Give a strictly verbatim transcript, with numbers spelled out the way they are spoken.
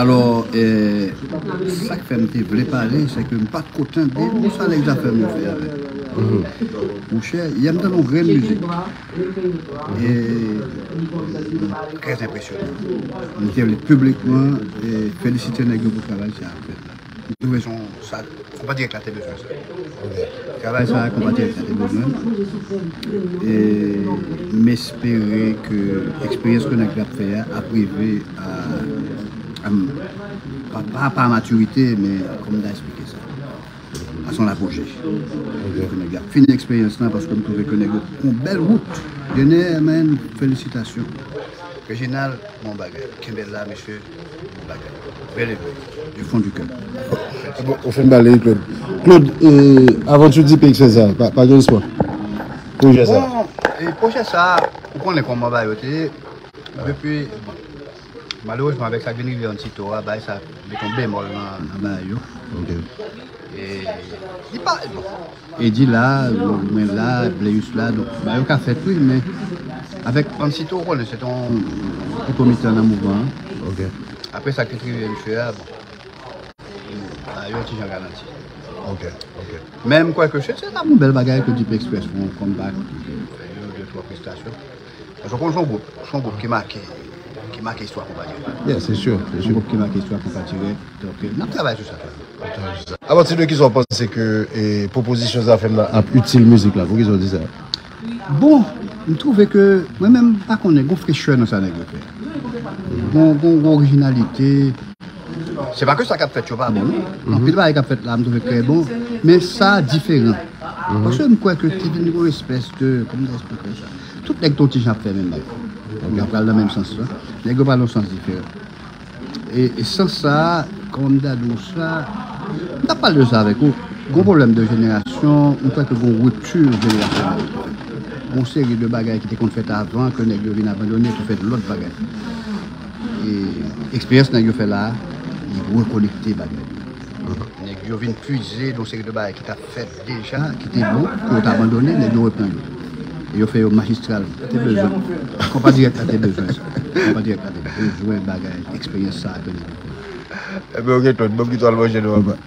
Alò, eh, sa k fè m te vle pale, se ke m pa t ko tande bon sa nèg Zafèm yo fè avè m. Monchè, yè m tande yon grenn mizik. E trè enpresyonan. M te vle piblikman, eh, felisite nèg yo pou travay sa yo fè la. M twouve se yon sa, Konpa Dirèk la te bezwen sa. Travay sa a, Konpa Dirèk la te bezwen. E m espere ke eksperyans ke nèg la ap fè a ap rive a, a, pa, pa, pa matirite, men kòm m ta eksplike sa. A son apwoche. Ke nèg la ap fini eksperyans lan, paske m twouve ke nèg yo pran yon bèl wout. Dener, man, felisitasyon. Reginald, bon bagay. Kenbe la, mesye. Bon bagay. Bel efò. Du fond du cœur. Bon, ou fin pale, Claude. Claude, eh, avanti Dipex fè sa, pa, pa gen espwa. Pwojè sa. Bon, e pwojè sa, ou konnen kòman bagay yo te ye. Depi, bon, malerezman, avèk sa k vin rive Ansito a, bagay sa met yon bemòl nan, nan bagay yo. Ok. E, li pa, bon. Edi la, mwen la, Bleyus la, donk, bagay yo ka fèt, wi, men avèk Ansito, ou konnen, se te yon poto mitan nan mouvman an. Ok. Apre sa ki te rive misye a, bon, bagay yo ti jan ralanti. Ok, ok. Men m kwè ke se, se ta yon bèl bagay ke Dipex Press fè yon comeback, fè yon, de, twa prestasyon. Paske w konn se yon gwoup, se yon gwoup ki make, ki make istwa konpa Dirèk. Yeah, se si, se si. Se yon gwoup ki make istwa konpa Dirèk. Donk, eh, n ap travay sou sa. Apati de kisa w panse ke, eh, pwopozisyon Zafèm nan ap itil mizik la? Poukisa w di sa? Bon, m twouve ke, mwen menm, m pa konnen, gon frechè nan sa nèg yo fè. Gon, gon, gon orijinalite. Se pa ke sa k ap fèt yo pa bon, non. Anpil bagay k ap fèt la, m twouve trè bon, men sa diferan. Paske m kwè ke te vin yon espès de, kòman m ta eksplike sa? Tout nèg t on ti jan ap fè menm bagay. Yo pral nan menm sans lan. Nèg yo pral nan sans diferan. E, e sans sa, kòman m ta di w sa, m t ap pale de sa avèk ou. Gon pwoblèm de jenerasyon, m kwè ke gon ripti jenerasyon. Gon seri de bagay ki te konn fèt avan, ke nèg yo vin abandone pou fè lòt bagay. E eksperyans nèg yo fè la a, li rekonekte bagay. Nèg yo vin puize nan yon seri de bagay ki t ap fèt deja, ki te bon, ke yo t abandone, nèg yo reprann yo. E yo fè yo majistral. Te bezwen. Konpa Dirèk la te bezwen sa. Konpa Dirèk la te bezwen bagay, eksperyans sa a ke nèg yo fè. Ebyen, ok, Claude, bon, ki twal manje nou anba.